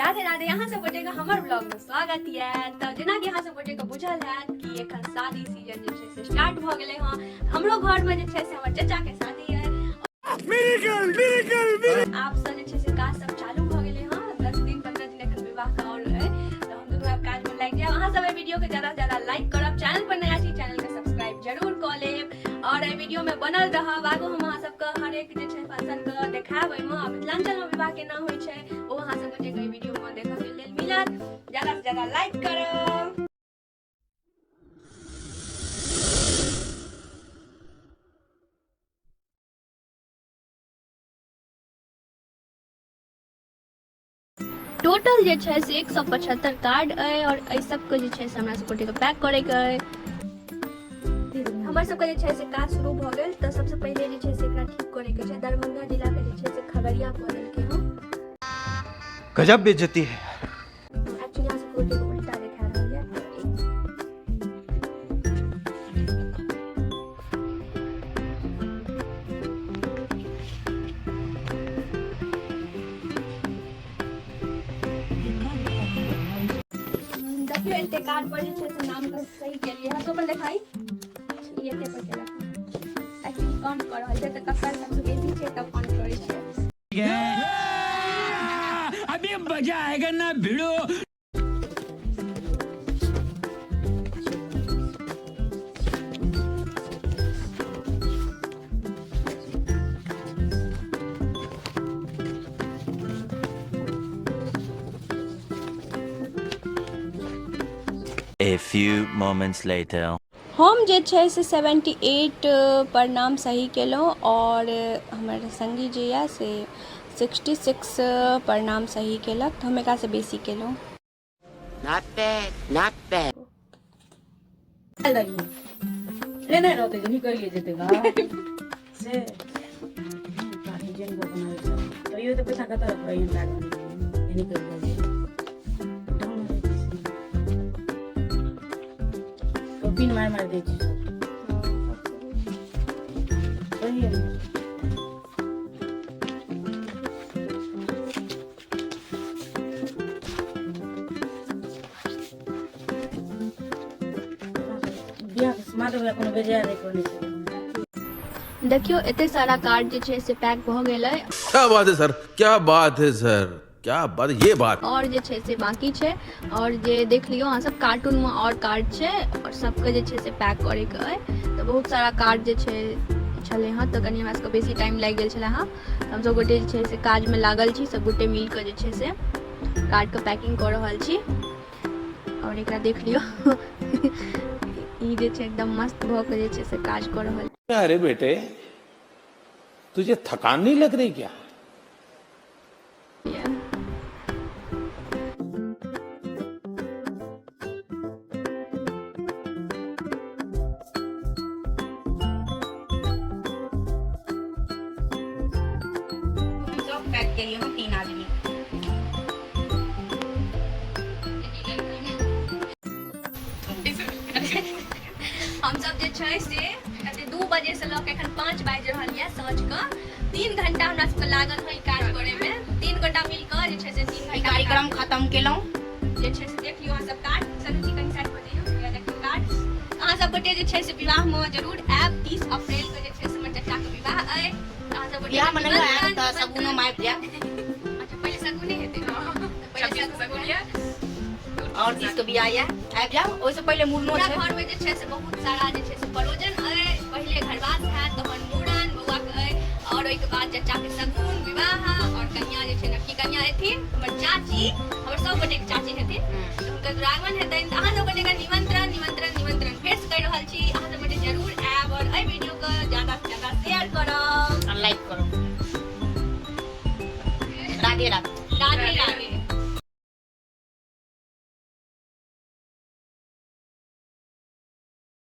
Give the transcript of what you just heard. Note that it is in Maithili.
राधे राधे। अहाँ सब गोटे के हमर ब्लॉग में स्वागत ये। तो जेना कि अहाँ सब गोटे के बुझल हैत कि एखन शादी सीजन जे छै से स्टार्ट भ गेलै हँ। हमरो घर में जे छै से हमर चाचा के शादी है। Miracle miracle. आब से जे छै से काज सब चालू भ गेलै हँ। 10 दिन 15 दिन एखन विवाह के और है, तो हम दुनू आब काज में लागि जायब। अहाँ सब एहि वीडियो के ज्यादा से ज्यादा लाइक करब, चैनल पर नया छी चैनल के सब्सक्राइब जरूर कऽ लेब और एहि वीडियो में बनल रहब। आगू हम अहाँ सबके हर एक जे छै फंक्शन के देखायब। एहिमे मिथिलांचल में विवाह केना होइ छै ओ अहाँ सबके जे एहि वीडियो में देखऽ के लेल मिलत। ज्यादा से ज्यादा लाइक करब। टोटल जे छै से 175 कार्ड अइ और एहि सबके जे छै से हमरा सब गोटे के पैक करे के अइ। हमर सबके जे छै से काज शुरू भऽ गेल। तऽ सबसे पहिले जे छै से एकरा ठीक करे के छै। दरभंगा जिला के जे छै से खगड़िया कऽ देलकै हँ। गजब बेइज्जती है। एक्चुअली अहाँ सब गोटे के उल्टा देखा रहल यऽ। देखियौ एते कार्ड पर जे छै से नाम के सही केलियै हँ। तो अपन देखाई ई एते पर केलक। एक्चुअली काउंट कऽ रहल छै तऽ ककर सबसँ बेसी छै तब काउंट करै छियै। अभी मजा आएगा ना भिड़ो। A few moments later. हम जे छै से 78 पर नाम सही केलहुँ और हमर संगी जे यऽ से 66 पर नाम सही केलक, तऽ हम एकरासँ बेसी केलहुँ। Not bad, not bad. लेने रहतै तऽ निकलिए जेतै बा से डिजाइन बनाबै छै तैयो तऽ पैसा कतऽ रखबै? एहन लागल निकलि जाइ छै। पिन मारि मारि दै छी सब सही है। कोनो बेजाय नहि कहने छै। देखियौ एते सारा कार्ड जे छै से पैक भऽ गेलै। क्या बात है सर, क्या बात है सर, क्या बात, ये बात। और जे छै से बाकी छै और जे देख लियौ अहाँ सब कार्टून में और कार्ड छै और सबके जे छै से पैक करे के अइ। तऽ बहुत सारा कार्ड जे छै छलै हँ, तऽ कनि हमरा सबके बेसी टाइम लागि गेल छलै हँ। हम सब गोटे जे छै से काज में लागल छी, सब गोटे मिल कऽ जे छै से कार्ड के पैकिंग कऽ रहल छी। और एकरा देख लियौ, ई जे छै एकदम मस्त भऽ कऽ जे छै से काज कऽ रहल। अरे बेटे, तुझे थकान नहीं लग रही क्या? यऽ। सब पैक केलियै हम 3 आदमी। हम सब जे छै से कते 2 बजे से लऽ के एखन 5 बाजि रहल यऽ साँझ के। 3 घंटा हमरा सबके लागल हँ ई काज करे में। 3 गोटा मिल कऽ जे छै से 3 ई घंटा कार्यक्रम खत्म केलहुँ। जे छै से देख लियौ अहाँ सब कार्ड। सनु जी कनि साइड भऽ जइयौ। हैया देखियौ कार्ड। अहाँ सब गोटे जे छै से विवाह में जरूर आयब। 30 अप्रैल के जे छै से हमर चाचा के विवाह अइ। अहाँ सब गोटे बियाह में नहि आयब तऽ निमंत्रण। सगुनो में आबि जायब। अच्छा, पहिले सगुने हेतै ने? पहिले सगुन यऽ। और 30 के बियाह यऽ, आबि जाउ। ओहिसँ पहिले मुड़नो पूरा छै। घर में जे छै से बहुत सारा जे छै से परोजन अइ। पहिले घरवास हैत, तहन मुड़न बौआ के अइ और ओहिके बाद चचा के सगुन विवाह और कन्या जे छै नवकी कन्या एथिन, हमर चाची, हमर सब गोटे के चाची हेथिन, तऽ हुनकर दुरागमन हेतनि। तऽ अहाँ सब गोटे के निमंत्रण निमंत्रण निमंत्रण फेर से कहि रहल छी, अहाँ सब गोटे जरूर आयब और एहि वीडियो के ज्यादा से ज्यादा शेयर करब और लाइक करब। राधे राधे। राधे राधे।